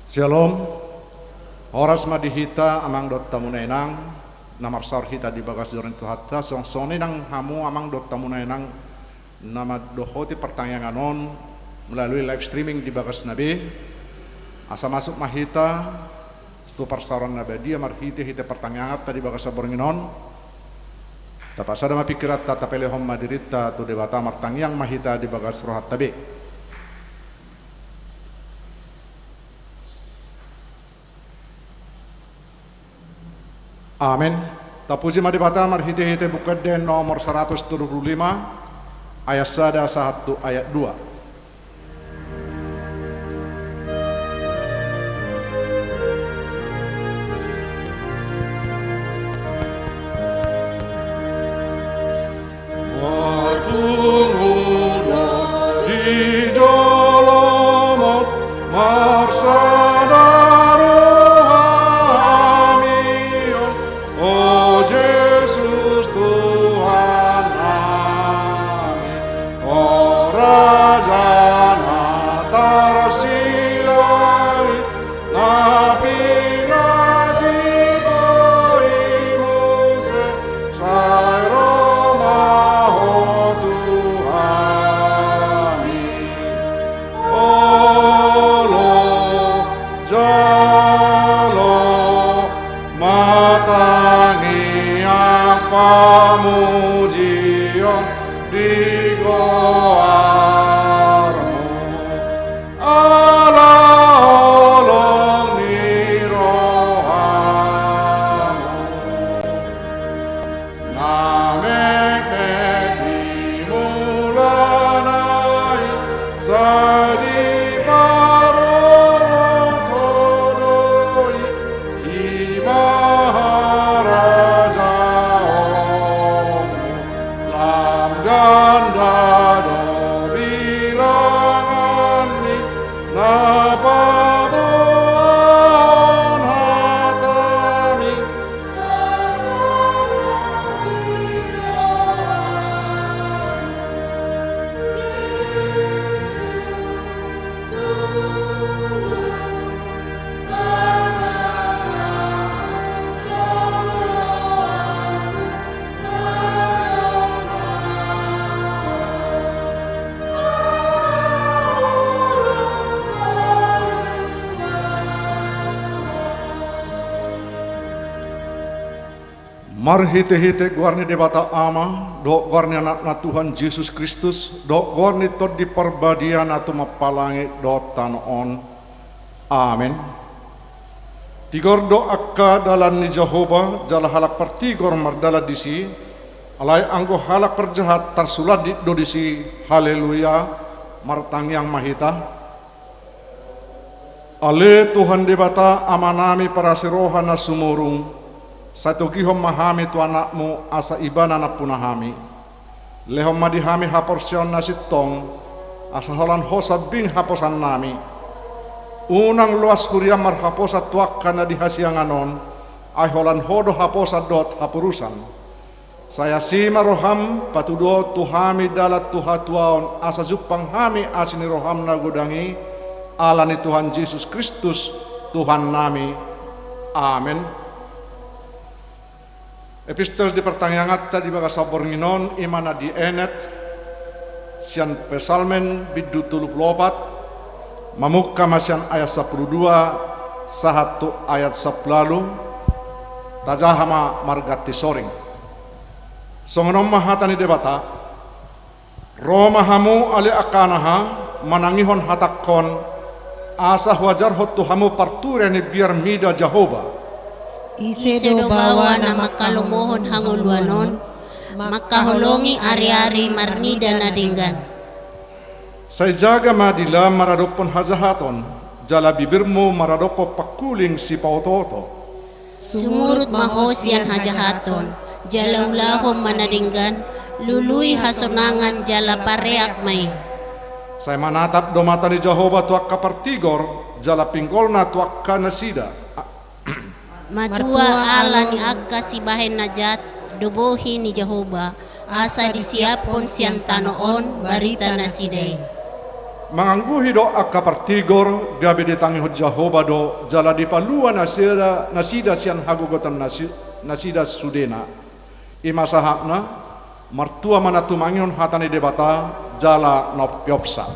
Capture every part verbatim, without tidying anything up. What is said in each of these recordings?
Syalom. Horas ma di hita amang dohot hamu na inang, na marsaor hita di bagas joro ni Tuhanta, songon i nang hamu amang dohot hamu na inang, na mandohoti partangiangan on melalui live streaming di bagasna be, asa masuk ma hita tu parsaoran na badia marhite-hite partangianganta di bagas borngin on. Tapasada ma pingkiranta, tapelehon ma dirinta tu Debata, martangiang ma hita di bagas rohanta be. Amen. Tapuji ma Debata marhite-hite Buku Ende nomor saratus tolu pulu lima, ayat sada sahat tu ayat dua. Marpungu do di jolomu, marsada rohami on, o Jesus Tuhan nami, o Raja na tarsilait, na pinatupa Moses, sai ro ma Ho tu hami. Olo, jalo ma tangiang pamujion di goarmu, ala holong ni rohamu. Na metmet di mulana i, sai diparorot Ho do i, i ma harajaonmu, lam ganda do bilangan ni na paboahon hatami. Marhite-hite goar ni Debata Ama, dohot goar ni Anakna Tuhan Jesus Kristus, dohot goar ni Tondi Parbadia na tumompa langit dohot tano on. Amen. Tigor do angka dalan ni Jahowa, jala halak partigor mardalan disi, alai anggo halak parjahat tarsulandit do disi. Haleluya. Martangiang ma hita. Ale Tuhan Debata, Amanami parasi roha na sumurung, sai togihon ma hami tu Anakmu, asa Ibana nampuna hami. Lehon ma di hami haporseaon na sintong, asa holan Ho sambing haposannami. Unang loas huriaM marhaposan tu angka na di hasiangan on, ai holan Ho do haposan dohot haporusan. Sai asi ma rohaM, patuduhon tu hami dalan tu hatuaon, asa jumpang hami asi ni rohaM na godang i, ala ni Tuhan Jesus Kristus, Tuhannami. Amen. Epistel di partangianganta di bagasan borngin on, i ma na dienet sian Psalmen bindu tolu pulu opat, mamungka ma sian ayat sampulu dua sahat tu ayat sampulu ualu. Tajaha ma marganti soring. Songon on ma hata ni Debata: Ro ma hamu, ale angka anaha, manangihon hatangkon, asa huajarhon tu hamu parture ni biar mida Jahowa. Ise do baoa na mangkalomohon hangoluan on, mangkaholongi ari-ari marnida na denggan? Sai jaga ma dilam maradophon hajahaton, jala bibirmu maradophon pangkuling sipaoto-oto. Sumurut ma ho sian hajahaton, jala ulahon ma na denggan, lului hasonangan jala pareak ma i. Sai manatap do mata ni Jahowa tu angka partigor, jala pinggolna tu angka nasida. A- Matua ala ni angka sibahen na jat do bohi ni Jahowa, asa disiaphon sian tano on barita nasida i. Mangangguhi do angka partigor, gabe ditangihon Jahowa do, jala dipalua nasida, nasida sian hagogotan nasi-, nasida sudena. I ma sahatna, martua ma na tumangihon hata ni Debata, jala na umpeopsa.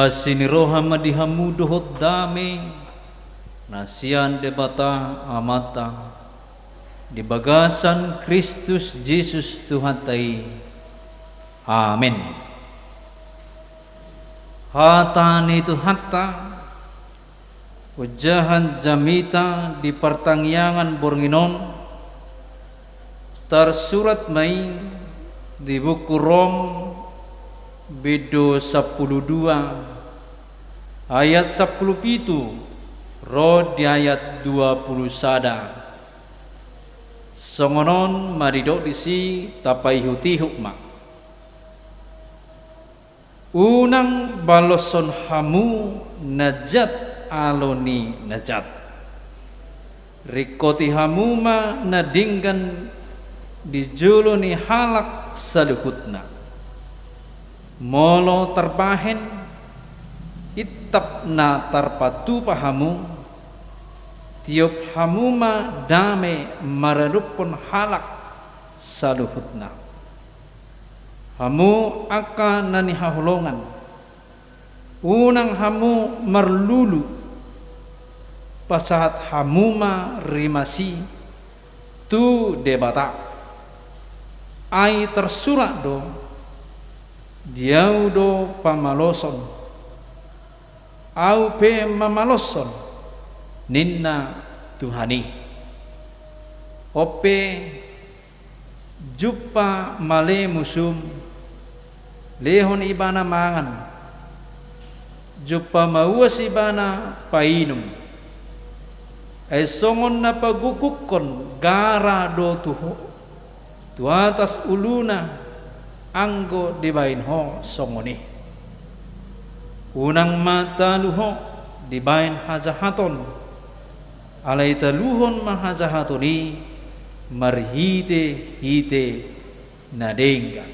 Asi ni roha ma di hamu dohot dame na sian Debata Amanta di bagasan Kristus Jesus Tuhanta i. Amen. Hata ni Tuhanta, ojahan jamita di partangiangan borngin on, tarsurat ma i di buku Rom, bindu sampulu dua, ayat sampulu pitu ro di ayat dua pulu sada. Songon on ma didok disi, tapaihutihut ma. Unang baloshon hamu na jat alo ni na jat. Ringkoti hamu ma na denggan di jolo ni halak saluhutna. Molo tarbahen, intap na tarpatupa hamu, tiop hamu ma dame maradophon halak saluhutna. Hamu angka na nihaholongan, unang hamu marlulu, pasahat hamu ma rimasi tu Debata. Ai tarsurat do, di Ahu do pamaloson, Ahu pe mamaloshon, ninna Tuhan i. On pe, jumpa male musum, lehon ibana mangan, jumpa mauas ibana painum. Ai songon na pagugukkon gara do tu ho, tu atas uluna, anggo dibaen ho songon i. Unang ma talu ho dibaen hajahaton, alai taluhon ma hajahaton i marhitehite na denggan.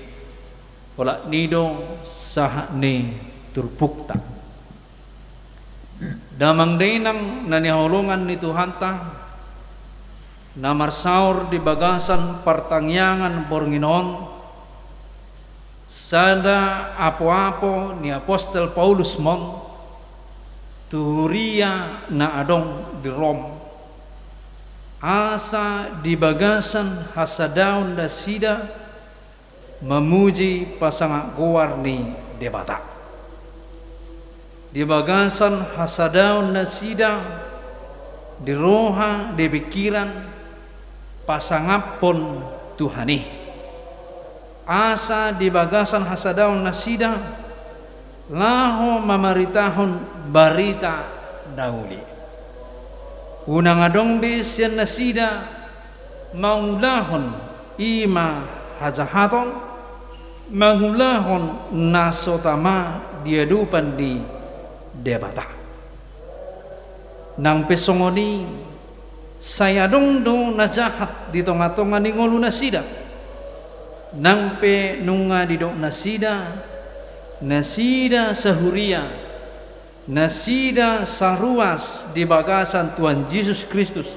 Olat ni do sahat ni turpukta. Damang dainang na nihaholongan ni Tuhanta, na marsaor di bagasan partangiangan borngin on, sada apoapo ni apostel Paulus ma on tu huria na adong di Rom, asa di bagasan hasadaon nasida mamuji pasangap goar ni Debata. Di bagasan hasadaon nasida di roha, di pingkiran, pasangaphon Tuhan i. Asa di bagasan hasadaon nasida laho mamaritahon barita na uli. Unang adong be sian nasida mangulahon i ma hajahaton, mangulahon na so tama di adopan ni Debata. Nang pe songon i, sai adong do na jahat di tonga-tonga ni ngolu nasida. Nang pe nunga didok nasida, nasida sahuria, nasida saruas di bagasan Tuhan Jesus Kristus,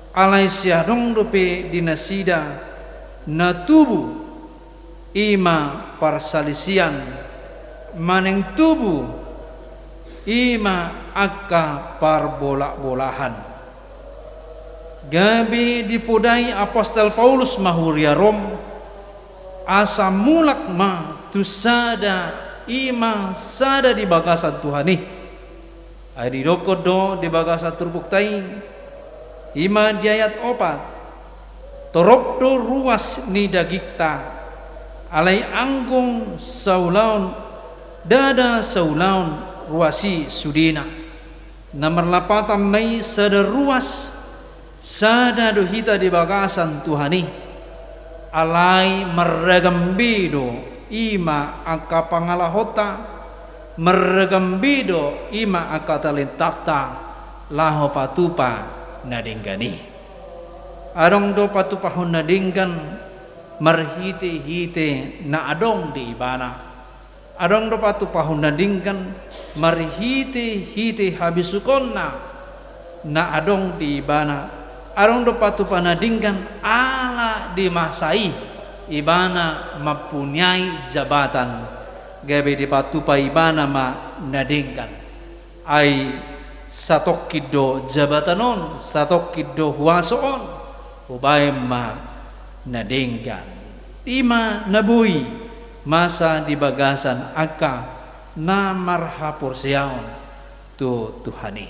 alai sai adong dope di nasida na tubu, i ma parsalisian, manang tubu, i ma angka parbola-bolahan. Gabe dipodai apostel Paulus ma huria Rom, asa mulak ma tu sada, i ma sada di bagasan Tuhan i. Ai didokkon do di bagasan turpukta i, i ma di ayat opat, torop do ruas ni dagingta, alai anggo saulaon, ndada saulaon ruas i sudena. Na marlapatan ma i sada ruas, sada do hita di bagasan Tuhan i. Alai marragam be do, i ma angka pangalahonta, marragam be do, i ma angka talentanta, laho patupa na denggan i. Adong do patupahon na denggan marhite-hite na adong di ibana. Adong do patupahon na denggan marhite-hite habisukonna na adong di ibana. Adong do patupa na denggan ala di masa i ibana mampunyai jabatan, gabe dipatupa ibana ma na denggan. Ai satongkin do jabatan on, satongkin do huaso on, hubaen ma na denggan. I ma na boi masa di bagasan angka na marhaporseaon tu Tuhan i.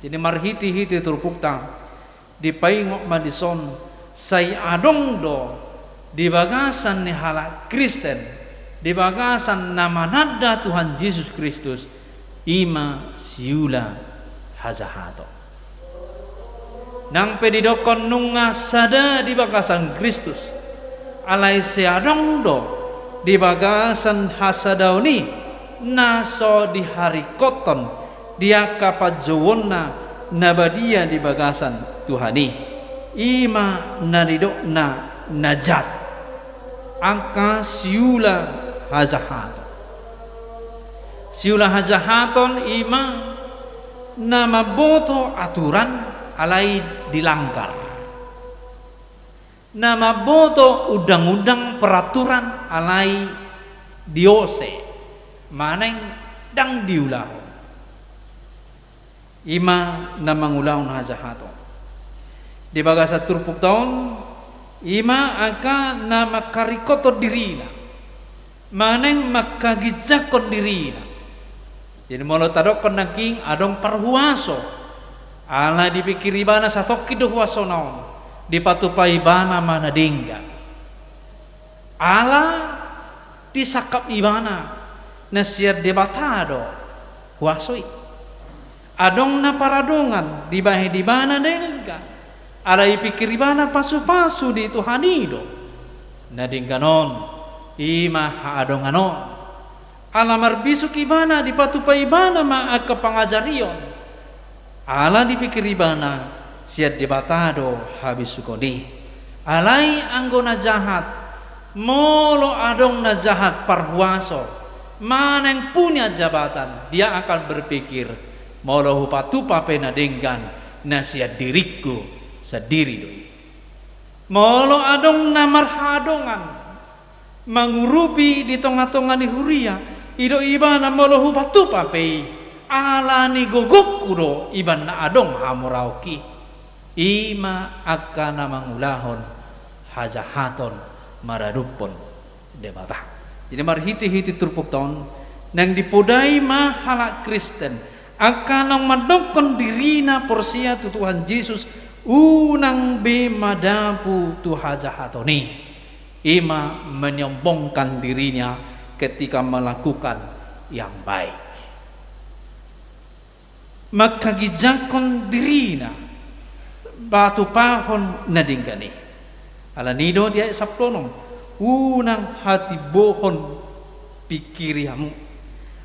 Jadi marhite-hite turpukta, dipaingot ma dison, sai adong do di bagasan ni halak Kristen, di bagasan na mananda Tuhan Jesus Kristus, i ma siula hajahaton. Nang pe didokkon nunga sada di bagasan Kristus, alai sai adong do di bagasan hasadaon i na so diharingkothon di angka panjouonna na badia di bagasan Tuhan i. I ma na nidokna na jat, angka siula hajahaton. Siula hajahaton i ma na mamboto aturan alai dilanggar, na mamboto undang-undang, peraturan alai diose, manang ndang diulahon. I ma na mangulahon hajahaton. Di bagasan turpukta on, i ma angka na mangharingkothon dirina, manang manghaginjangkon dirina. Jadi molo tadokkon nangkin adong parhuaso, ala dipikir ibana satongkin do huasona on, dipatupa ibana ma na denggan. Ala disangkap ibana na sian Debata do huaso i. Adong na paradongan dibahen ibana na denggan, ala dipikir ibana pasu-pasu di Tuhan i do. Na denggan on, i ma haadongan on. Ala marbisuk ibana dipatupa ibana ma angka pangajarion. Ala dipikir ibana sian Debata do habisukon i. Alai anggo na jahat, molo adong na jahat parhuaso, manang punya jabatan, dia akan berpikir, molo hupatupa pe na denggan, na sian diringku sandiri do i. Molo adong na marhaadongan mangurupi di tonga-tonga ni huria, didok ibana molo hupatupa pe i, ala ni gogongku do ibana adong hamoraonki. I ma angka na mangulahon hajahaton maradophon Debata. Jadi marhite-hite turpukta on, naeng dipodai ma halak Kristen, angka naung mandokkon dirina porsea tu Tuhan Jesus, unang be madabu tu hajahaton i. I ma menyombongkan dirinya ketika melakukan yang baik. Manghaginjangkon dirina, patupahon na denggan i. Alani do di ayat sampulu onom, unang hatimbohon pingkiri hamu.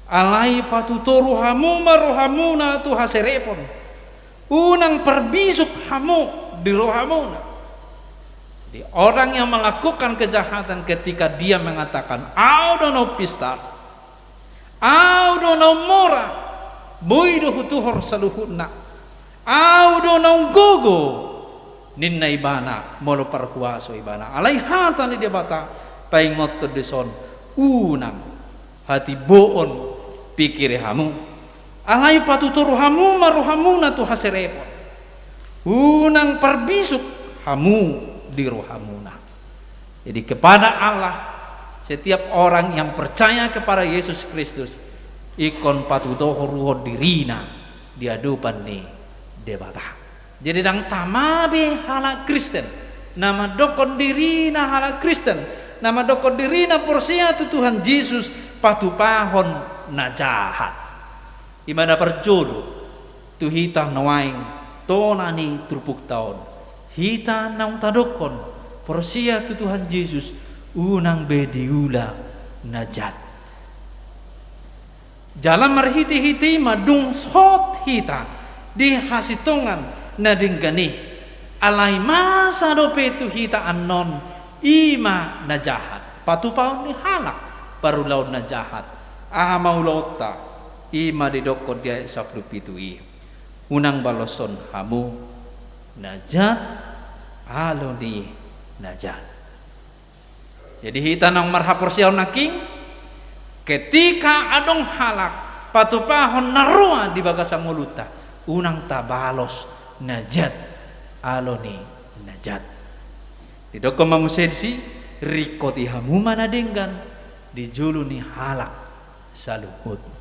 Alai patutoru hamu ma rohamuna tu haserepon. Unang parbisuk hamu di rohamuna. Jadi, orang yang melakukan kejahatan ketika dia mengatakan, "Au do na umpistar, au do na ummora, boi do hutuhor saluhutna, au do na umgogo," ninna ibana, molo parhuaso ibana. Alai hata ni Debata paingothon dison, unang hatimboon pikiri hamu. Alai patutor hamu ma rohamuna tu haserepon. Unang parbisuk hamu di rohamuna. Jadi, kepada Allah, setiap orang yang percaya kepada Yesus Kristus, ingkon patudohon dirina di adopan ni Debata. Jadi, ndang tama be halak Kristen na mandokkon dirina halak Kristen, na mandokkon dirina porsea tu Tuhan Jesus, patupahon na jahat. I ma na parjolo tu hita nuaeng tona ni turpukta on. Hita naung tadokkon porsea tu Tuhan Jesus, unang be diula na jat. Jala marhitehite i ma dung hot hita di hasintongan na denggan i. Alai masa dope tu hita annon, i ma na jahat, patupahon ni halak parulaon na jahat. Aha ma ulaonta? I ma didokkon di ayat sampulu pitu i, unang baloshon hamu na jat alo ni na jat. Jadi, hita naung marhaporseaon nangkin, ketika adong halak patupahon na roa di bagasan ngolunta, unang tabalos na jat alo ni na jat. Didokkon ma muse disi, ringkoti hamu ma na denggan di jolo ni halak saluhut.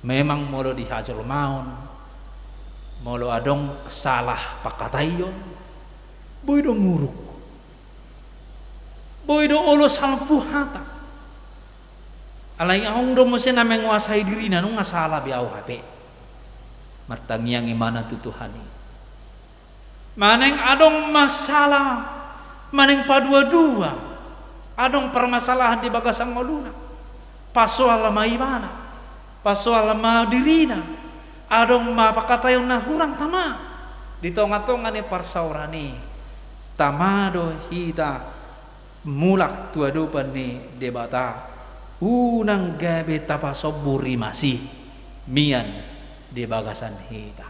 Memang molo di hajolmaon, molo adong salah pangkataion, boi do muruk. Boi do olo salpu hata. Alai adong do muse na menguasai dirina, nunga sala be au hape. Martangiang ibana tu Tuhan i. Manang adong masalah, manang paduadua, adong permasalahan di bagasan ngoluna. Pasoal ma ibana, pasoal ma dirina, adong ma pangkataion na hurang tama di tongatonga ni parsaoran i. Tama do hita mulak tu adopan ni Debata, unang gabe tapasombu rimas i mian di bagasan hita.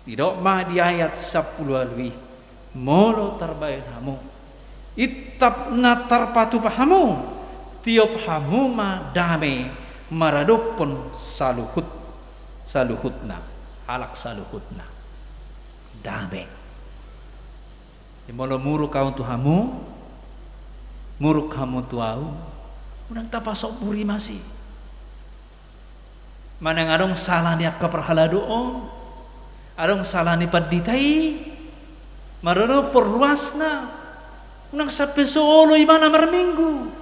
Didok ma di ayat sampulu ualu i, molo tarbahen hamu, intap na tarpatupa hamu, tiop hamu ma dame maradophon saluhut, saluhutna, halak saluhutna. Dame. Jadi molo muruk au tu hamu, muruk hamu tu au, unang tapasombu rimas i. Manang adong sala ni angka parhalado on, adong sala ni pandita i, maradophon ruasna, unang sampe so olo ibana marminggu.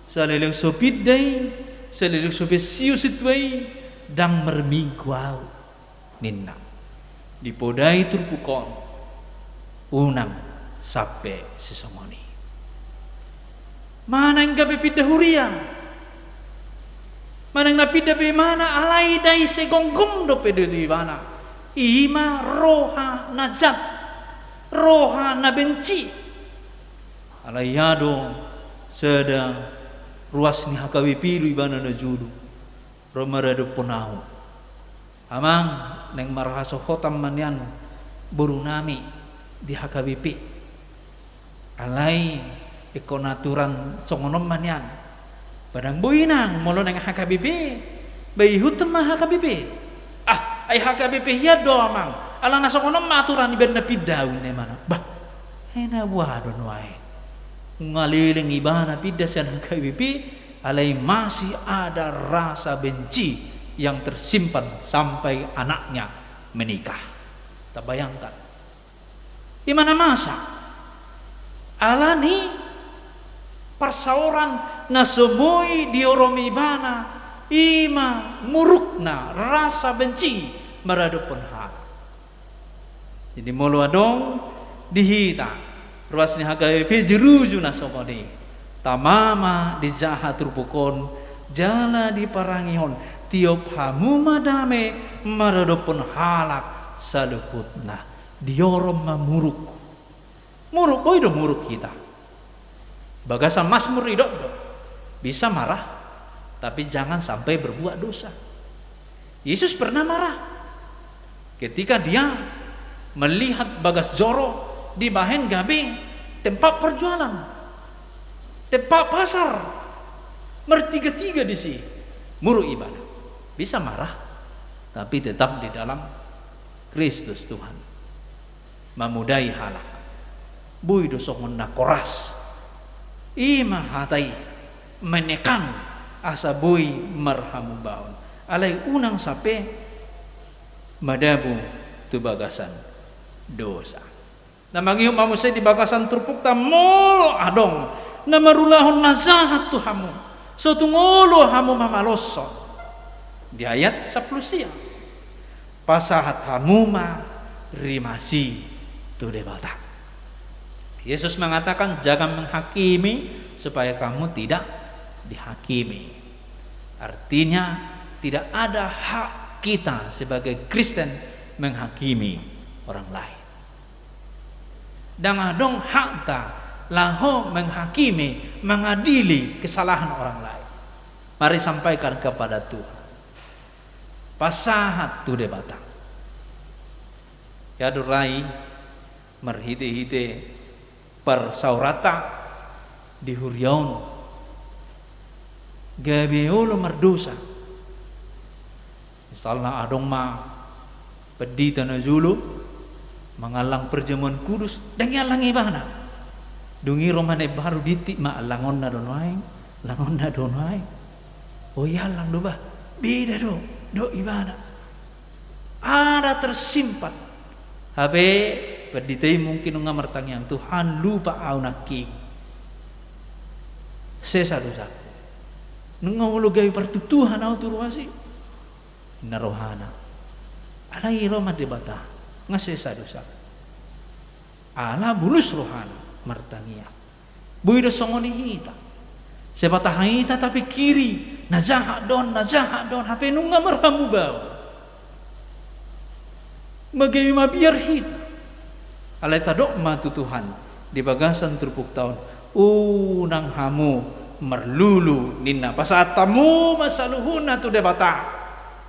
Saleleng so pinda i, saleleng so pensiun sintua i, ndang marminggu au, ninna. Dipodai turpuk on, unang sampe sisongon i. Manang gabe pinda huria, manang na pinda be ibana, alai dai sai gomgom dope do tu ibana. I ma roha na jat, roha na benci. Alai adong sada ruas ni H K B P do ibana na jolo ro maradophon au. Amang, naeng marhasohotan ma nian boru nami di H K B P. Alai ingkon aturan songon on ma nian. Ba ndang boi nang, molo naeng H K B P, ba ihuthon ma H K B P. Ah, ai H K B P hian do, Amang. Ala na songon on ma aturan, ibaen na pinda au, ninna ibana. Bah, ai na boha do nuaeng. Nunga leleng ibana pinda sian H K B P, alai masih ada rasa benci yang tersimpan sampai anaknya menikah. Tabayangkan. I ma na masa. Alani parsaoran na so boi diorom ibana, i ma murukna rasa benci maradophon halak. Jadi molo adong di hita ruas ni H K B P jeruju na songon i, tama ma dijaha turpuk on, jala diparangehon, tiop hamu ma dame maradophon halak Saluhutna diorom ma muruk. Muruk, boi do muruk hita. Bagasan Mazmur didok do, bisa marah, tapi jangan sampai berbuat dosa. Yesus pernah marah ketika dia melihat bagas joro dibahen gabe tempat perjualan, tempat pasar, martiga-tiga disi. Muruk ibana. Bisa marah, tapi tetap di dalam Kristus Tuhan. Mamodai halak. Boi do songon na koras. I ma hata i, menekan asa boi marhamubaon. Alai unang sampe madabu tu bagasan dosa. Na mangihut ma muse di bagasan turpukta, molo adong na marulahon na jahat tu hamu, so tung olo hamu mamaloshon. Di ayat sampulu sia. Pasahat hamu ma rimasi tu Debata. Yesus mengatakan, "Jangan menghakimi supaya kamu tidak dihakimi." Artinya, tidak ada hak kita sebagai Kristen menghakimi orang lain. Ndang adong hakta laho menghakimi, mengadili kesalahan orang lain. Mari sampaikan kepada Tuhan. Pasahat tu Debata. Ia do rai marhite-hite parsaoranta di huria on, gabe olo mardosa. Misalna adong ma pandita na jolo mangallang parjamuan kudus, ndang iallang ibana. Dung i ro ma na imbaru, ditik ma, allangonna do nuaeng, allangonna do nuaeng. O, iallang do bah, beda do, dok ibana. Ada tersimpan. Hape pandita i mungkin nunga martangiang, "Tuhan, lupa au nangkin. Sesa dosaku. Nunga olo gabe partuktuhan au tu ruas i." Ninna rohana. Alai ro ma Debata, nga sesa dosa. Ala bulus rohana martangiang. Boi do songon i hita. Sebata hita tapingkiri, na jahat do on, na jahat do on, hape nunga marhamubaon. Manggabe mabiar hita. Alai tadok ma tu Tuhan di bagasan turpukta on, unang hamu marlulu, ninna, pasahat hamu ma saluhutna tu Debata.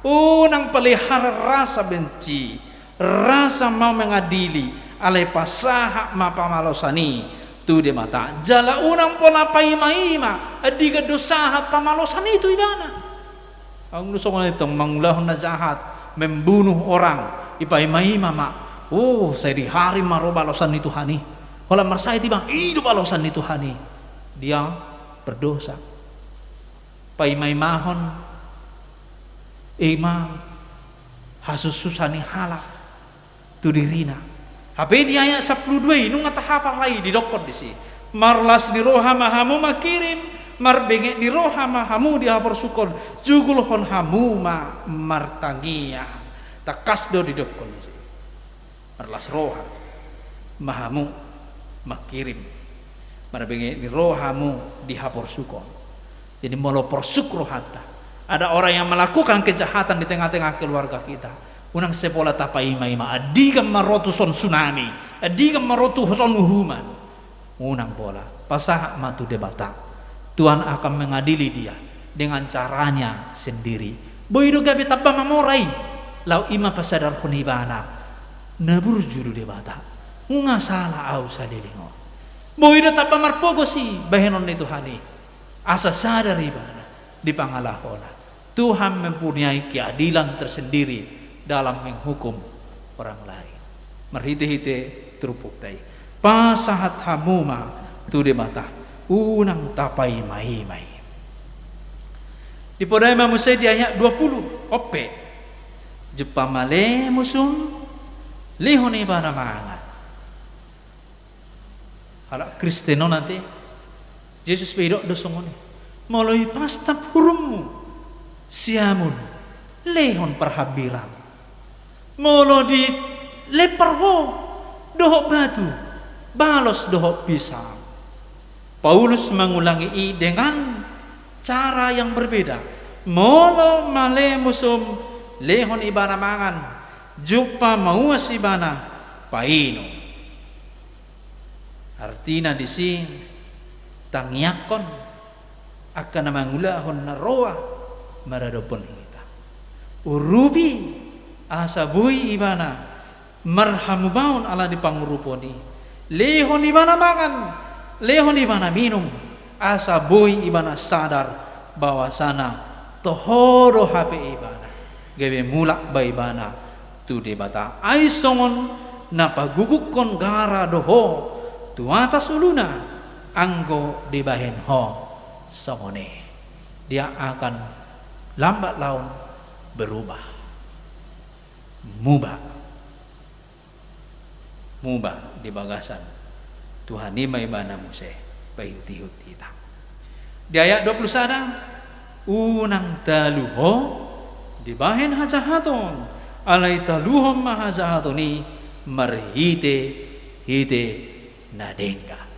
Unang pelihara rasa benci, rasa mau mengadili, alai pasahat ma pamalosan i tu Debata. Jala unang pola paima-ima, andigan do sahat pamalosan i tu ibana. Anggo songon i tong mangulahon na jahat, membunuh orang, ipaima-ima ma, "Oh, sai di hari ma ro balosan ni Tuhan i. Holan marsahit ibana, i do balosan ni Tuhan i." Dia berdosa. Paima-imahon, ima hasussusan ni halak tu dirina. Hape di ayat sampulu dua i, nunga tahapal rai didokkon disi. Marlas ni roha ma hamu mangkirim, marbenget ni roha ma hamu di haporsukhon, jugulhon hamu ma martangiang. Tangkas do didokkon disi. Marlas roha ma hamu mangkirim, marbenget ni roha hamu di haporsukhon. Jadi molo porsuk rohanta, ada orang yang melakukan kejahatan di tengah-tengah keluarga kita, unang sai pola tapaima-ima, andigan ma ro tu son tsunami, andigan ma ro tu son uhuman. Unang pola, pasahat ma tu Debata. Tuhan akan mengadili dia dengan caranya sendiri. Boi do gabe tamba mamora i, laho ima pasadarhon ibana, na burju do Debata. Nga sala au saleleng on. Boi do tamba marpogos i bahenon ni Tuhan i. Asa sadar ibana di pangalahona. Tuhan mempunyai keadilan tersendiri dalam menghukum orang lain. Marhite-hite turpukta i. Pasahat hamu ma tu Debata, unang tapaima-ima i. Dipodai ma muse di ayat dua puluh, ope. Jumpa male musum, lehon ibana mangan. Halak Kristen on ate, Jesus pe didok do songon i. Molo ipastap hurummu siamun, lehon parhambirang. Molo dilempar ho dohot batu, balos dohot pisang. Paulus mengulangi i dengan cara yang berbeda. Molo male musum, lehon ibana mangan. Jumpa mauas ibana painum. Artina disi tangiangkon angka na mangulahon na roa maradophon hita. Urupi asa boi ibana marhamubaon ala ni pangurupon i. Lehon ibana mangan, lehon ibana minum, asa boi ibana sadar bahwasana toho do hape ibana, gabe mulak ba ibana tu Debata. Ai songon na pagugukkon gara do ho tu atas uluna, anggo dibahen ho songon i, dia akan lambat laun berubah. Muba. Muba di bagasan Tuhan i ma ibana muse paihut-ihut hita. Di ayat dua puluh sada, unang talu ho dibahen hajahaton, alai taluhon ma hajahaton i marhite-hite na denggan.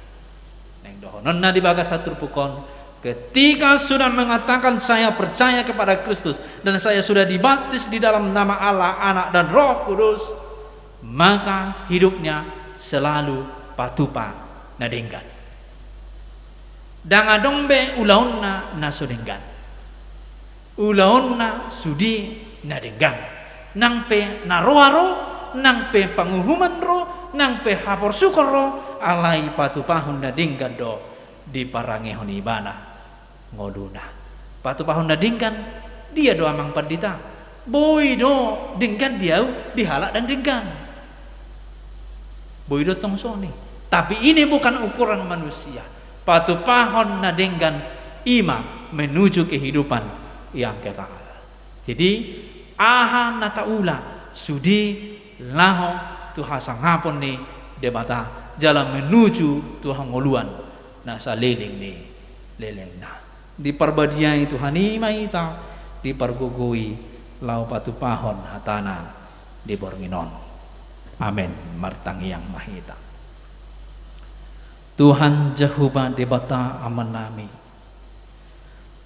Naeng dohononna di bagasan turpuk on, ketika sudah mengatakan saya percaya kepada Kristus dan saya sudah dibaptis di dalam nama Allah, Anak dan Roh Kudus, maka hidupnya selalu patupa na denggan. Ndang adong be ulaonna na so denggan. Ulaonna sude na denggan. Nang pe na roa ro, nang pe panguhuman ro, nang pe haporsukon ro, alai patupahon na denggan do diparangehon ibana ngoluna. Patupahon na denggan, dia do amang pandita? Boi do denggan di ahu, di halak ndang denggan. Boi do tong songon i. Tapi ini bukan ukuran manusia. Patupahon na denggan i ma menuju kehidupan yang kekal. Jadi, aha na taula sude laho tu hasangapon ni Debata jala menuju tu hangoluan na saleleng ni lelengna. Diparbadiai Tuhan i ma hita, dipargogoi laho patupahon hatana di borngin on. Amen. Martangiang ma hita. Tuhan Jahowa Debata Amanami,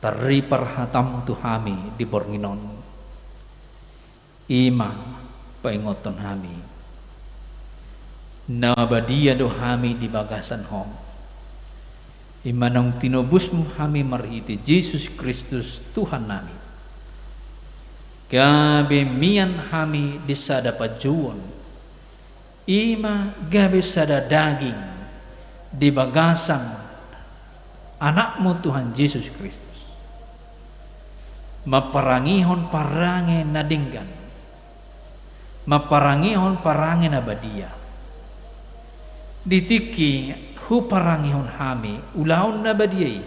taripar hatam tu hami di borngin on. I ma paingothon hami, na badia do hami di bagasan ho. I ma naung tinobusmu hami marhite Jesus Kristus Tuhannami. Gabe mian hami di sada panjouon. I ma gabe sada daging di bagasan Anakmu Tuhan Jesus Kristus. Mamparangehon parange na denggan. Mamparangehon parange na badia. Di tingki huparangehon hami ulaon na badia i.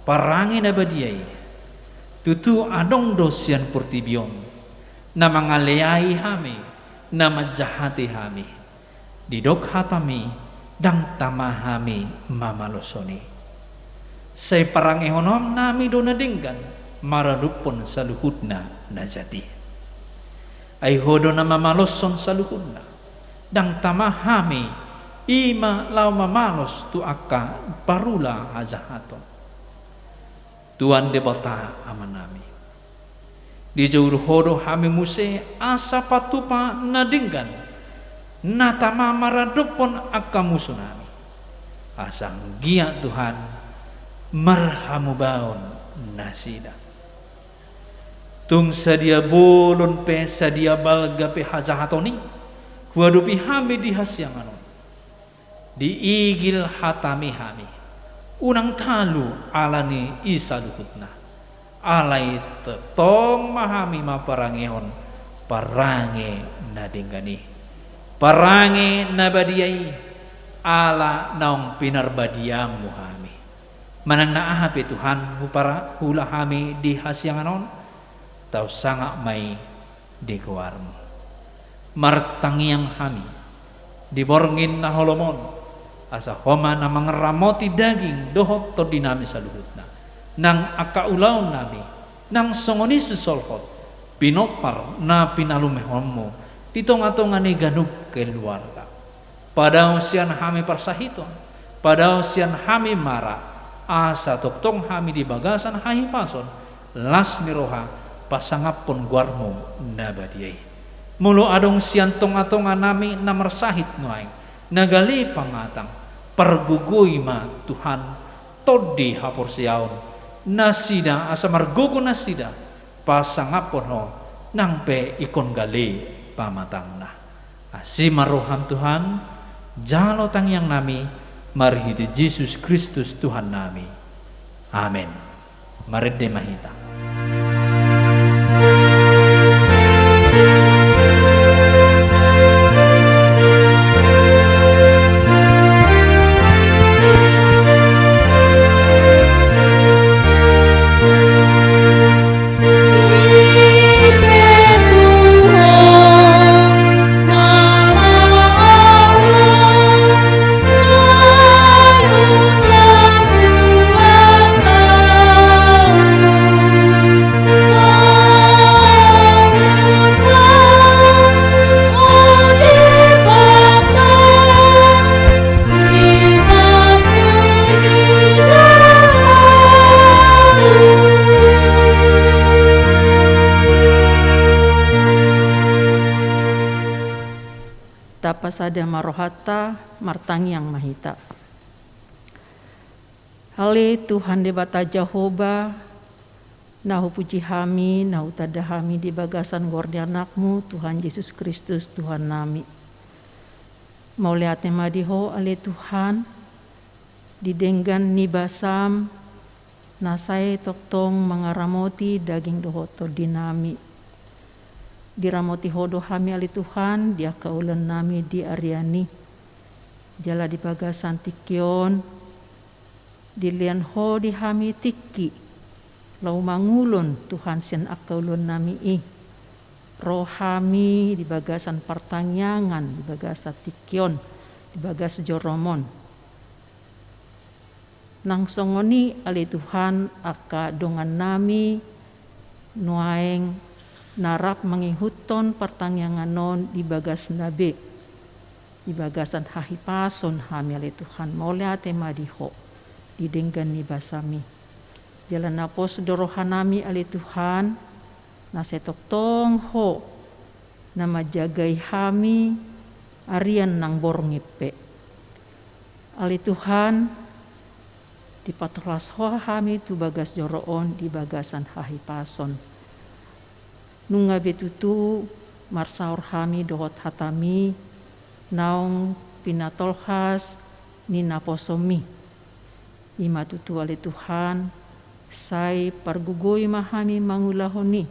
Parange na badia i. Tutu adong do sian portibi on na mangaleai hami, na manjahati hami. Didok hatami, ndang tama hami mamaloshon i. Sai parangehononnami do na denggan maradophon saluhutna na jat i. Ai ho do na mamaloshon saluhutna. Ndang tama hami i ma laho mamalos tu angka parula hajahaton. Tuhan Debata Amanami, dijou ho do hami muse asa patupa na denggan na tama maradophon angka musunami. Asa anggiat Tuhan marhamubaon nasida. Tung sadia bolon pe, sadia balga pe hajahaton i huadopi hami di hasiangan on. Diigil hatami hami, unang talu ala ni i saluhutna. Alai tongtong ma hami mamparangehon parange na denggan i, parange na badia i, ala naung pinarbadiaonmu hami. Manang na aha pe Tuhan hupara-, huula hami di hasiangan on, tausangap ma i di goarmu. Martangiang hami di borngin na holom on, asa ho ma na mangaramoti daging dohot tondinami saluhutna, nang angka ulaonnami, nang songon i sisolhot pinompar na pinalumehonmu di tonga-tonga ni ganup keluarga. Padao sian hami parsahiton, padao sian hami mara, asa tongtong hami di bagasan hahipason, las ni roha, pasangaphon goarmu na badia i. Molo adong sian tonga-tonga nami na marsahit nuaeng, na gale pamatang, pargogoi ma Tuhan tondi haporseaon nasida asa margogo nasida pasangaphon Ho nang pe ingkon gale pamatangna. Asi ma roham Tuhan, jalo tangiang nami, marhite Jesus Kristus Tuhan nami. Amen. Marende ma hita. Tapasada ma rohanta, martangiang ma hita. Ale Tuhan Debata Jahowa, na hupuji hami, na hutanda hami di bagasan goar ni Anakmu, Tuhan Jesus Kristus, Tuhan nami. Mauliate ma di Ho, ale Tuhan, di denggan ni basam, na sai tongtong mangaramoti daging dohot tondi nami. Diramoti Ho do hami, ale Tuhan, di angka ulaon nami di arian i. Jala di bagasan tingki on, dilehon Ho di hami tingki, laho mangulon Tuhan sian angka ulaon nami i. Ro hami di bagasan partangiangan, di bagasan tingki on, di bagas joroM on. Nang songon i, ale Tuhan, angka dongan nami nuaeng na rap mangihuthon partangiangan on di bagasna be, di bagasan hahipason hami, ale Tuhan, mauliate ma di Ho di denggan ni basam i. Jala na pos do roha nami, ale Tuhan, na sai tongtong Ho na manjagai hami arian nang borngin pe. Ale Tuhan, dipatolhas Ho hami tu bagas joro on di bagasan hahipason. Nunga be tutu marsaor hami dohot hataMi, naung pinatolhas ni naposoMi. I ma tutu, ale Tuhan, sai pargogoi ma hami mangulahon i.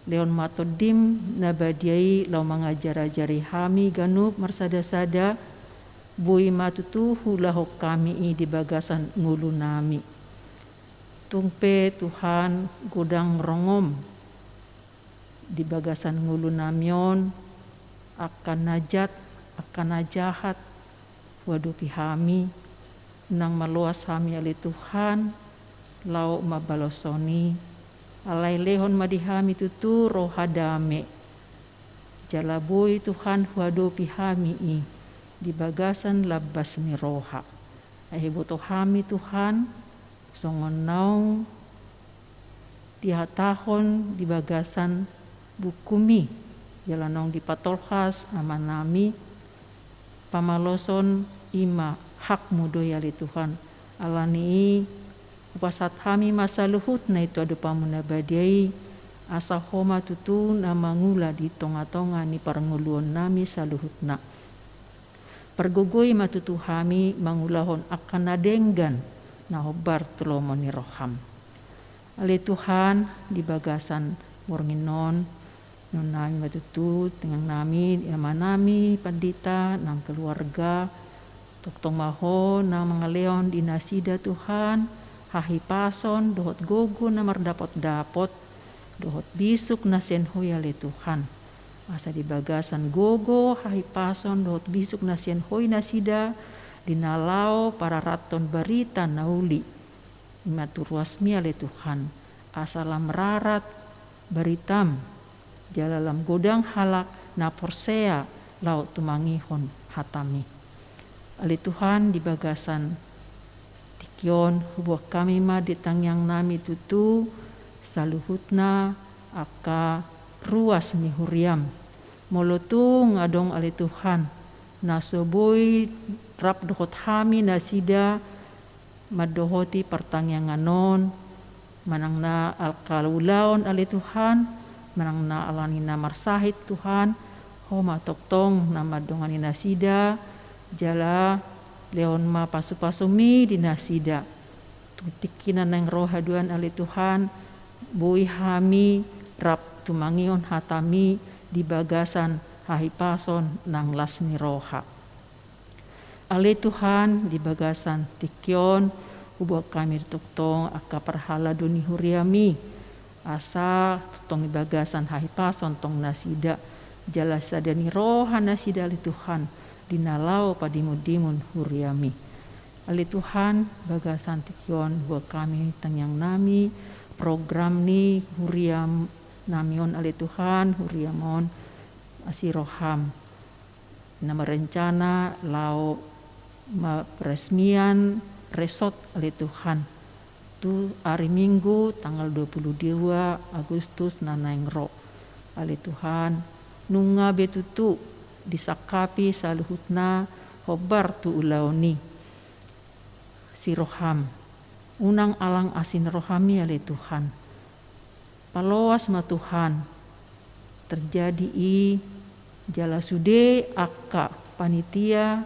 Lehon ma TondiM na badia i laho mangajar-ajari hami ganup marsada-sada, boi ma tutu huulahon hami i di bagasan ngolu nami. Tung pe, Tuhan, godang rongom di bagasan ngolu nami on, angka na jat, angka na jahat, huadopi hami, unang maloas hami, ale Tuhan, laho mambaloshon i, alai lehon ma di hami tutu roha dame. Jala boi, Tuhan, huadopi hami i di bagasan lambas ni roha. Ai huboto hami, Tuhan, songon naung dihatahon di bagasan bukuMi, jala naung dipatolhas Ama nami, pamaloson i ma hakMu do i, ale Tuhan. Ala ni i, hupasahat hami ma saluhutna i tu adopanMu na badia i, asa Ho ma tutu na mangula di tonga-tonga ni parngoluon nami saluhutna. Pargogoi ma tutu hami mangulahon angka na denggan na hombar tu lomo ni rohaM. Ale Tuhan, di bagasan borngin on, nunami ma tutu tangiang nami, di ama nami pandita nang keluarga, tongtong ma Ho na mangalehon di nasida, Tuhan, hahipason dohot gogo na mardapot-dapot, dohot bisuk na sian Ho i, ale Tuhan. Asa di bagasan gogo, hahipason dohot bisuk na sian Ho i nasida, di na laho pararathon barita na uli, i ma tu ruasMi, ale Tuhan, asa lam rarat baritaM, jala lam godang halak na porsea laho tumangihon hataMi. Ale Tuhan, di bagasan tingki on, huboan hami ma di tangiang nami tutu saluhutna angka ruas ni huriaM, Molo tung adong ale Tuhan, na so boi rap dohot hami nasida mandohoti partangiangan on, manang na angka ulaon ale Tuhan, manang na alani na marsahit Tuhan, Ho ma tongtong na mandongani nasida, jala lehon ma pasu-pasuMi di nasida. Tung tingki na naeng ro haduan ale Tuhan, boi hami rap tumangihon hataMi di bagasan hahipason nang las ni roha. Ale Tuhan, di bagasan tingki on, huboan hami tongtong angka parhalado ni huriaMi, asa tongtong di bagasan hahipason tong nasida, jala sada ni roha nasida ale Tuhan, di na laho padimun-dimun huriaMi. Ale Tuhan, bagasan tingki on huboan hami tangiang nami, program ni huria nami on ale Tuhan, huriaM on, asi rohaM. Na marencana laho ma-, peresmian resort ale Tuhan. Tu ari Minggu tanggal dua puluh dua Agustus na naeng ro. Ale Tuhan, nunga be tutu disangkapi saluhutna hombar tu ulaon i. Asi rohaM. Unang alang asi ni rohaMi ale Tuhan. Paloas ma Tuhan. Terjadi i jala sude angka panitia,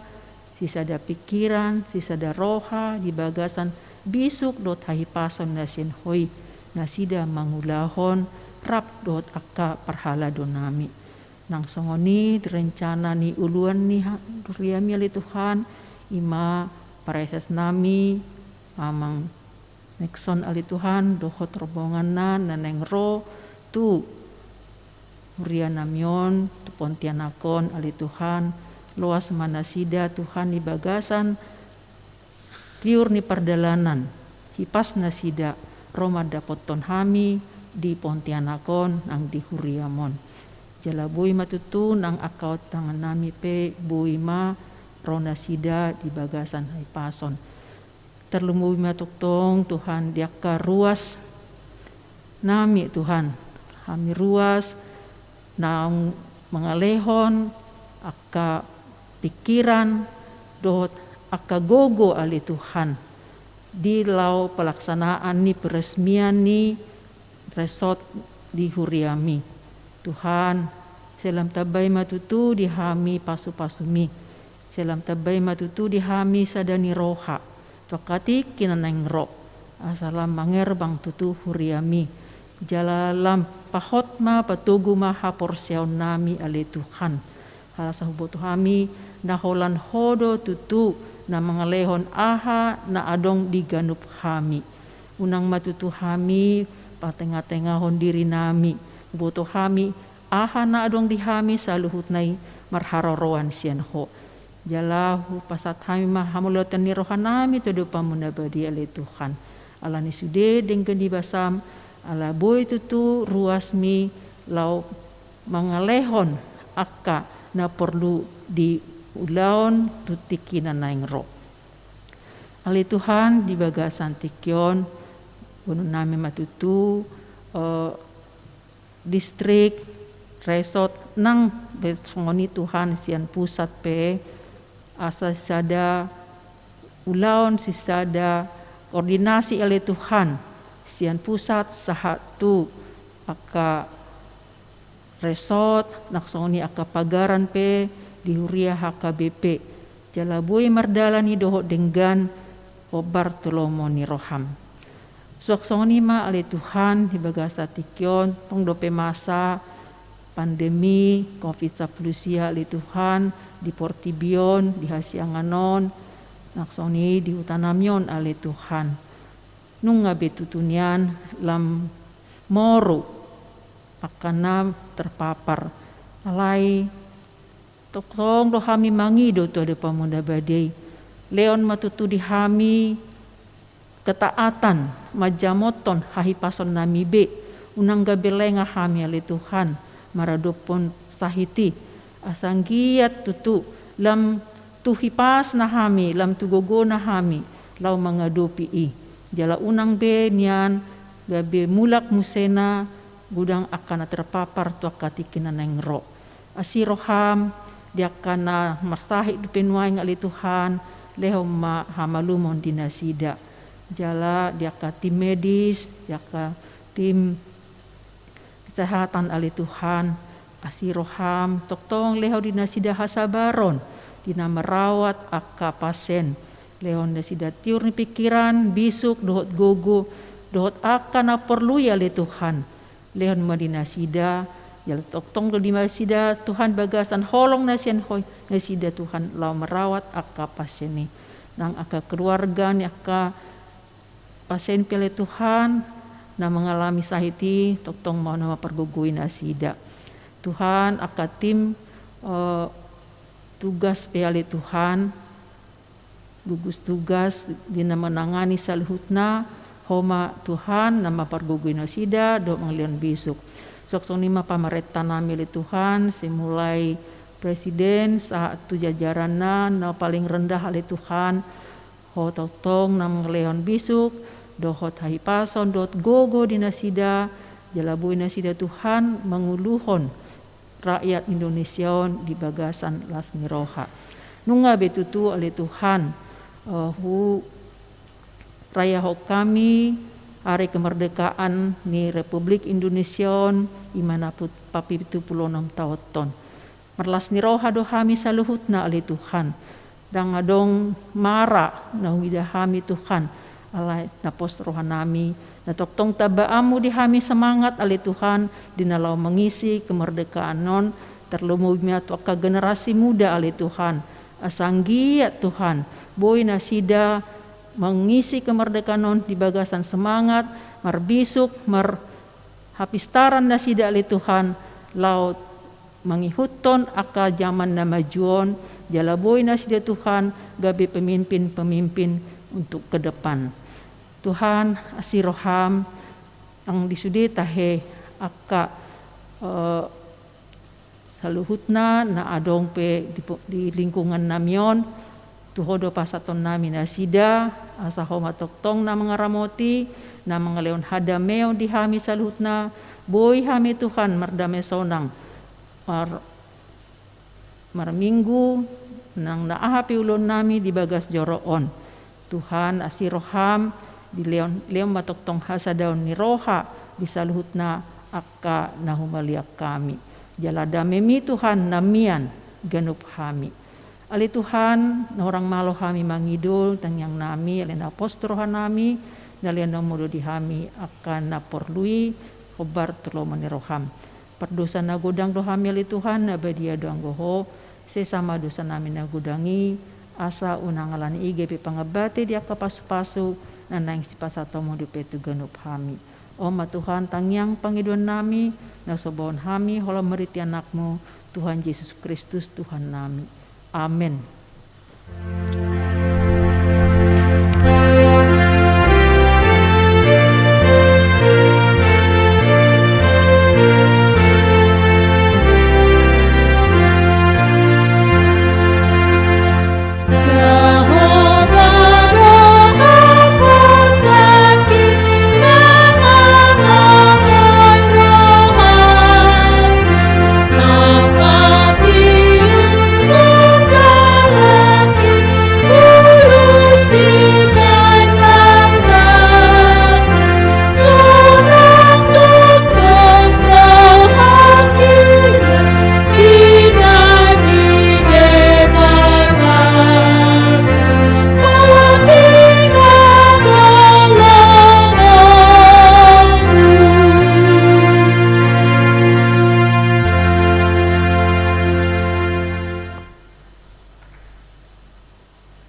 sisada pikiran, sisada roha, di bagasan bisuk dohot hahipason na sian Ho i, nasida mangulahon rap dohot angka parhalado nami. Nang songon i di rencana ni uluan ni ha-, huriaMi ale Tuhan, i ma praeses nami, Amang Nexon ale Tuhan, dohot rombonganna na naeng ro tu huria nami on, tu Pontianak on ale Tuhan, loas ma nasida Tuhan di bagasan tiur ni pardalanan, hipas nasida ro mandapothon hami di Pontianak on nang di huriaM on. Jala boi ma tutu nang angka tangiang nami pe boi ma ro nasida di bagasan hahipason. Tarlumobi ma tongtong Tuhan di angka ruas nami Tuhan. Hami ruas naung mangalehon angka pikiran dohot angka gogo ale Tuhan. Di laho pelaksanaan ni peresmian ni resort di huriaMi. Tuhan, sai lam tambai ma tutu di hami pasu-pasuMi. Sai lam tambai ma tutu di hami sada ni roha. Tu angka tingki na naeng ro. Asa lam mangerbang tutu huriaMi. Jala lam pahot ma, patogu ma haporseaon nami ale Tuhan. Asa huboto hami, na holan Ho do tutu, na mangalehon aha na adong di ganup hami. Unang ma tutu hami patenga-tengahon diri nami. Huboto hami, aha na adong di hami saluhutna i marharoroan sian Ho. Jala hupasahat hami ma hamauliateon ni roha nami tu adopanMu na badia ale Tuhan. Alani sude denggan ni basaM, ala boi tutu ruasMi laho mangalehon angka na porlu di ulaon tu tingki na naeng ro. Ale Tuhan, di bagasan tingki on, boanon nami ma tutu, eh, distrik, resort, nang be songon i Tuhan sian pusat pe, asa sada ulaon, sisada koordinasi ale Tuhan, sian pusat sahat tu angka resort, nang songon i angka pagaran pe di huria H K B P. Jala boi mardalan i dohot denggan, hombar tu lomo ni rohaM. Suang songon i ma ale Tuhan, di bagasan tingki on, tong dope masa pandemi covid sampulu sia ale Tuhan, di portibi on, di hasiangan on, nang songon i di huta nami on ale Tuhan. Nunga be tutu nian lam moru angka na terpapar. Alai tongtong do hami mangido tu adopanMu na badia i. Lehon ma tutu di hami ketaatan manjamothon hahipason nami be. Unang gabe lengah hami ale Tuhan maradophon sahit i. Asa anggiat tutu lam tu hipasna hami, lam tu gogona hami laho mangadopi i. Jala unang be nian gabe mulak musena godang angka na terpapar tu angka tingki na naeng ro. Asi roham di angka na marsahit dope nuaeng ale Tuhan, lehon ma hamalumon di nasida. Jala di angka tim medis, di angka tim kesehatan ale Tuhan, asi roham tongtong lehon di nasida hasabaron di na merawat angka pasien. Lehon nasida tiur ni pingkiran, bisuk dohot gogo, dohot angka na porlu i ale Tuhan. Lehon ma di nasida, jala tongtong do di nasida Tuhan bagasan holong na sian Ho i, nasida Tuhan laho merawat angka pasien i. Nang angka keluarga ni angka pasien pe ale Tuhan na mengalami sahit i, tongtong ma na mampargogoi nasida. Tuhan, angka tim, eh, tugas pe ale Tuhan, gugus tugas di na menangani saluhutna, Ho ma Tuhan na mampargogoi nasida dohot mangalehon bisuk. Suang songon i ma pamarenta nami ale Tuhan, simulai presiden sahat tu jajaranna na paling rendah ale Tuhan, Ho tongtong na mangalehon bisuk dohot hahipason dohot gogo di nasida, jala boi nasida Tuhan manguluhon rakyat Indonesia on di bagasan las ni roha. Nunga be tutu ale Tuhan, eh, hurayahon hami ari kemerdekaan ni Republik Indonesia on, i ma na put-, papitu pulu onom taonton. Marlas ni roha do hami saluhutna ale Tuhan. Ndang adong mara na huida hami Tuhan, alai na pos rohanami, na tongtong tambaanmu di hami semangat ale Tuhan, di na laho mangisi kemerdekaan on, tarlumobi ma tu angka generasi muda ale Tuhan. Asa anggiat Tuhan, boi nasida mangisi kemerdekaan on di bagasan semangat, marbisuk, mar-, hapistaran nasida ale Tuhan, laho mangihuthon angka jaman na maju on, jala boi nasida Tuhan gabe pemimpin-pemimpin untuk ke depan. Tuhan, asi roham, nang di sude tahe angka, eh, saluhutna na adong pe di po-, di lingkungan nami on, tu Ho do pasahaton nami nasida, asa Ho ma tongtong na mangaramoti, na mangalehon hadameon di hami saluhutna, boi hami Tuhan mardame sonang, mar-, marminggu, nang na aha pe ulaon nami di bagas joro on. Tuhan, asi roham, dilehon, lehon ma tongtong hasadaon ni roha di saluhutna angka na humaliang hami. Jala damemi Tuhan na mian ganup hami. Ale Tuhan, na hurang malo hami mangido tangiang nami, ale na pos tu roha nami, na lehononmu do di hami angka na porlu i, hombar tu lomo ni roham. Pardosa na godang do hami ale Tuhan, na badia do anggo Ho, sesa ma dosa nami na godang i, asa unang ala ni i gabe pangambate di angka pasupasu na naeng sipasahatonmu dope tu ganup hami. On ma Tuhan tangiang pangidoan nami, na so boan hami holan marhite Anakmu, Tuhan Jesus Kristus Tuhan nami. Amen.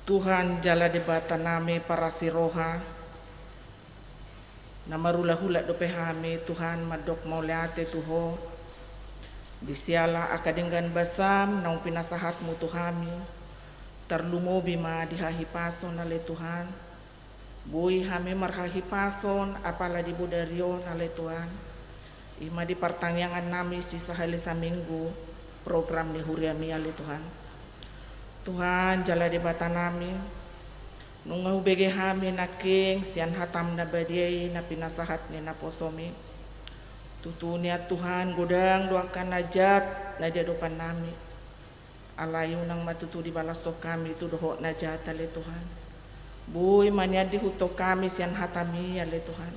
Tuhan jala Debata nami parasi roha, na marhulahula dope hami Tuhan mandok mauliate tu Ho, di siala angka denggan basaM naung pinasahatMu tu hami, tarlumobi ma di hahipason ale Tuhan, boi hami marhahipason apala di bodari on ale Tuhan. I ma di partangiangan nami sisahali saminggu program ni huriaMi ale Tuhan. Tuhan jala Debata nami, nunga hubege hami nangkin sian hataM na badia i na pinasahat ni naposoMi. Tutu nian Tuhan, godang do angka na jat na di adopan nami. Alai unang ma tutu dibalashon hami tu dohot na jat ale Tuhan. Boi ma nian diihuthon hami sian hatami ale Tuhan.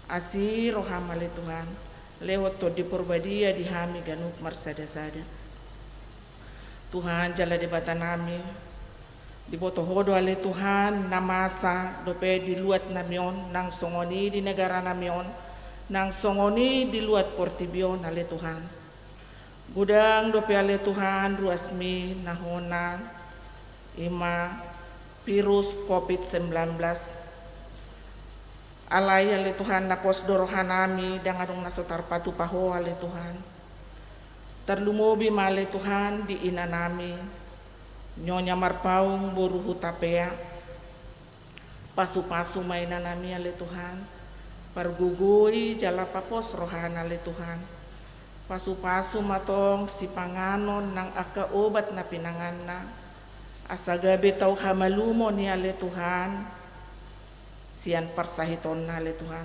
Asi roham ale Tuhan. Lehon Tondi Porbadia di hami ganup marsadasada. Tuhan jala Debata nami, diboto Ho do ale Tuhan na masa dope di luat nami on, nang songon i di negara nami on, nang songon i di luat portibi on ale Tuhan. Godang dope ale Tuhan ruasmi na hona, i ma virus covid sembilan belas. Alai ale Tuhan na pos do roha nami, ndang adong na so tarpatupa Ho ale Tuhan. Tarlumobi ma ale Tuhan di ina nami, Nyonya Marpaung boru Hutapea. Pasupasu ma ina nami ale Tuhan. Pargogoi jala papos rohana ale Tuhan. Pasupasu ma tong sipanganon nang angka obat na pinanganna. Asa gabe tau hamalumon i ale Tuhan. Sian parsahitonna ale Tuhan.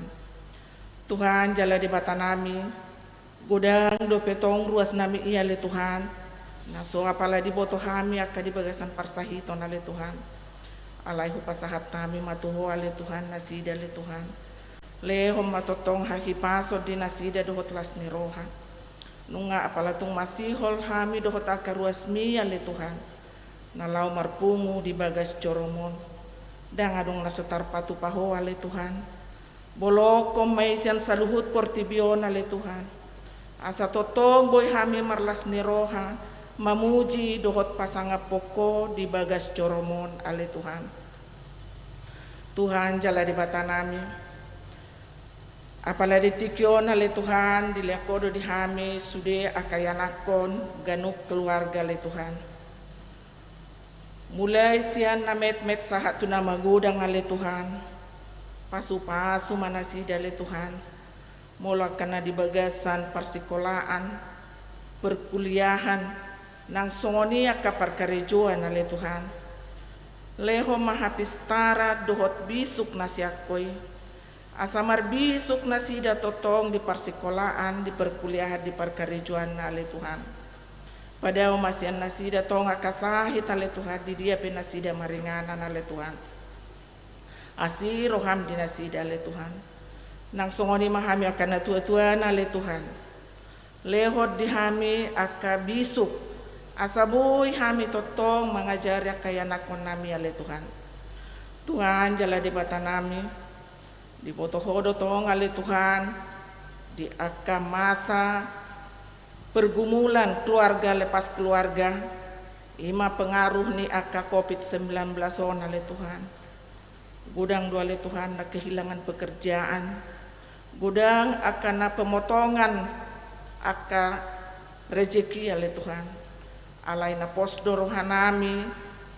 Tuhan jala Debata nami, godang dope tong ruas nami i ale Tuhan, na so apala diboto hami angka di bagasan parsahiton ale Tuhan. Alai hupasahat hami ma tu Ho ale Tuhan nasida ale Tuhan. Lehon ma tongtong hahipason di nasida dohot las ni roha. Nunga apala tung masihol hami dohot angka ruasmi ale Tuhan, na laho marpungu di bagas jorom on. Ndang adong na so tarpatupa Ho ale Tuhan. Bolongkon ma i sian saluhut portibi on ale Tuhan. Asa tongtong boi hami marlas ni roha, mamuji dohot pasangaphon Ho di bagas jorom on ale Tuhan. Tuhan jala Debata nami. Apala di tingki on ale Tuhan, dilean Ho do di hami sude angka ianakhon ganup keluarga ale Tuhan. Mulai sian na metmet sahat tu na magodang ale Tuhan. Pasupasu ma nasida ale Tuhan. Molo angka na di bagasan parsikolaan, perkuliahan, nang songon i angka parkarejoan ale Tuhan. Lehon ma hapistaran dohot bisuk na sian Ho i. Asa marbisuk nasida tongtong di parsikolaan, di perkuliahan, di parkarejoanna ale Tuhan. Padao ma sian nasida tong angka sahit ale Tuhan, di dia pe nasida maringanan ale Tuhan. Asi roham di nasida ale Tuhan. Nang songon i ma hami angka natuatuana ale Tuhan. Lehon di hami angka bisuk, asa boi hami tongtong mangajari angka ianakhon nami ale Tuhan. Tuhan jala Debata nami, diboto Ho do tong ale Tuhan, di angka masa pergumulan keluarga lepas keluarga, i ma pengaruh ni angka covid sembilan belas on ale Tuhan. Godang do ale Tuhan na kehilangan pekerjaan. Godang angka na pemotongan angka rejeki ale Tuhan. Alai na pos do roha nami,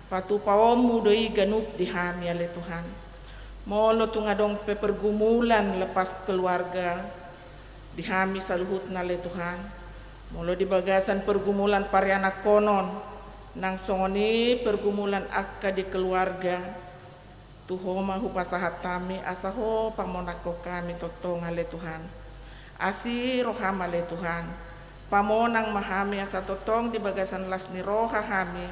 patupaonmu do i ganup di hami ale Tuhan. Molo tung adong pe pergumulan lepas keluarga di hami saluhutna ale Tuhan. Molo di bagasan pergumulan parianakhonon, nang songon i pergumulan angka di keluarga, tu Ho ma hupasahat hami asa Ho pamonanghon hami tongtong ale Tuhan. Asi roham ale Tuhan. Pamonang ma hami asa tongtong di bagasan las ni roha hami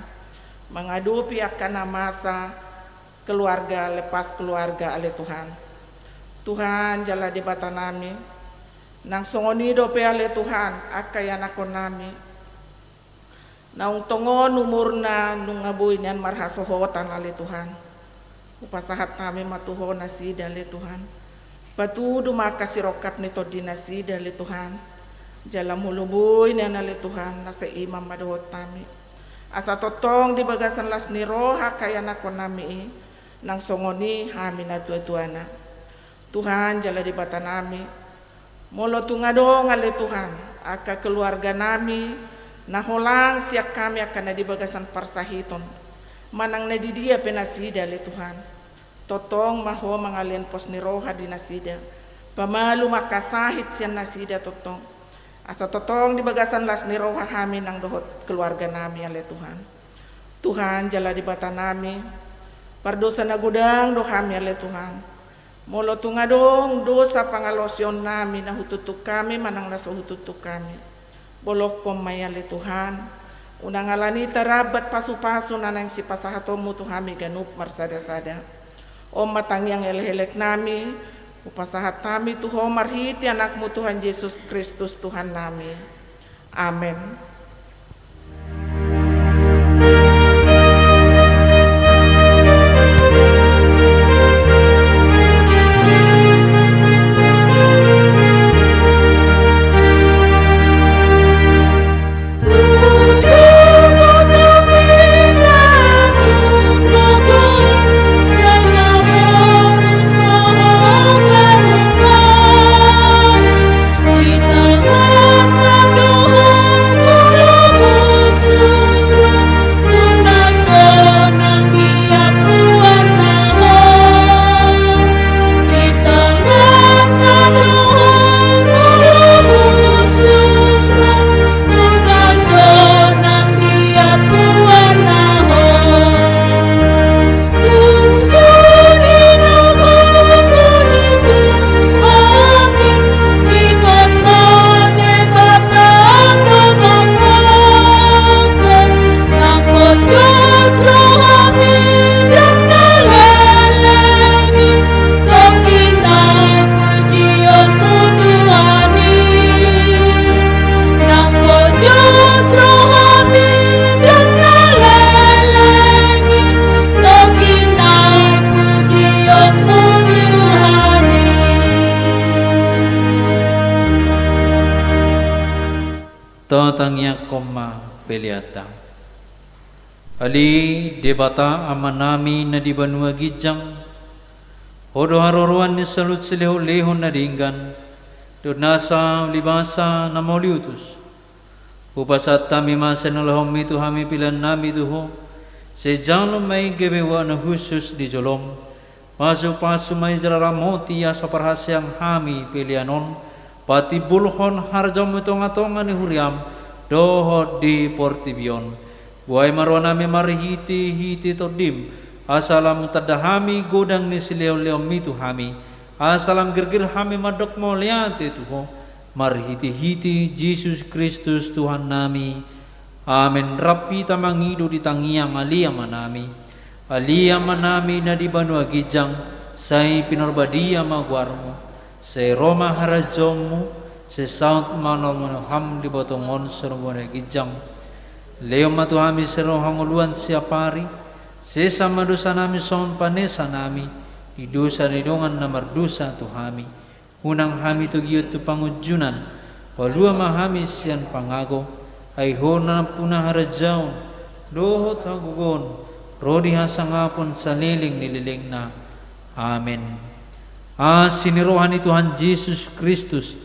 mangadopi angka na masa keluarga lepas keluarga ale Tuhan. Tuhan jala Debata nami. Nang songon i dope ale Tuhan angka ianakhon nami. Naung tongon umurna nunga boi nian marhasohotan ale Tuhan. Hupasahat hami ma tu Ho nasida ale Tuhan. Patudu ma angka sirongkap ni tondi nasida ale Tuhan. Jala molo boi nian ale Tuhan na seiman ma dohot hami. Asa tongtong di bagasan las ni roha angka ianakhon nami i. Nang songon i hami natuatuana. Tuhan jala Debata nami. Molo tung adong ale Tuhan angka keluarga nami na holang sian hami angka na di bagasan parsahiton manang na di dia pe nasida ale Tuhan. Tongtong ma Ho mangalehon pos ni roha di nasida. Pamalum angka sahit sian nasida tongtong. Asa tongtong di bagasan las ni roha hami nang dohot keluarga nami ale Tuhan. Tuhan jala Debata nami. Pardosa na godang do hami ale Tuhan. Molo tung adong dosa pangalaosionnami na hutuntun hami manang na so hutuntun hami, bolongkon ma i ale Tuhan. Unang alani i tarambat pasupasu na naeng sipasahatonmu tu hami ganup marsadasada. On ma tangiang elekeleknami, hupasahat hami tu Ho marhite Anakmu Tuhan Jesus Kristus Tuhannami. Amen. Tatangiangkon ma peleanta. Ale Debata Amanami na di banua ginjang, Ho do haroroan ni saluhut silehonlehon na denggan dohot nasa ulibasa na mauliutus. Hupasahat hami ma sian ulaonmi tu hami peleannami tu Ho, sai jalo ma i gabe uap na hushus di jolom. Pasupasu ma i jala ramoti asa parhaseang hami pelean on patimbulhon harajaonmu di tongatonga ni huriam dohot di portibi on. Buhai ma rohanami marhitehite Tondim, asa lam tanda hami godang ni silehonlehonmi tu hami, asa lam girgir hami mandok mauliate tu Ho marhitehite Jesus Kristus Tuhannami. Amen. Rap hita mangido di tangiang. Ale Amanami, ale Amanami na di banua ginjang, sai pinarbadia ma goarmu, sai ro ma harajaonmu, sai saut ma lomo ni roham di botong on songon na di banua ginjang. Lehon ma tu hami sian roha hangoluan siapari, sesa ma dosanami songon panesanami di dosa ni dongan na mardosa tu hami. Unang hami togihon tu pangunjunan, palua ma hami sian pangago, ai Ho do nampuna harajaon dohot hagogoon, ro di hasangapon saleleng ni lelengna. Amen. Asi ni roha ni Tuhan Jesus Kristus,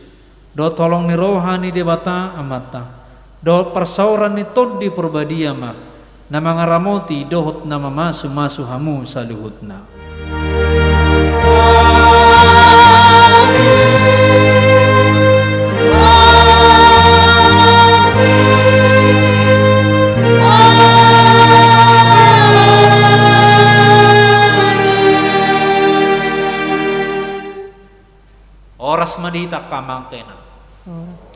dohot holong ni roha ni Debata Amanta, dohot parsaoran ni Tondi Parbadia ma na mangaramoti dohot na mamasumasu hamu saluhutna. Horas ma di hita angka amang inang. Horas.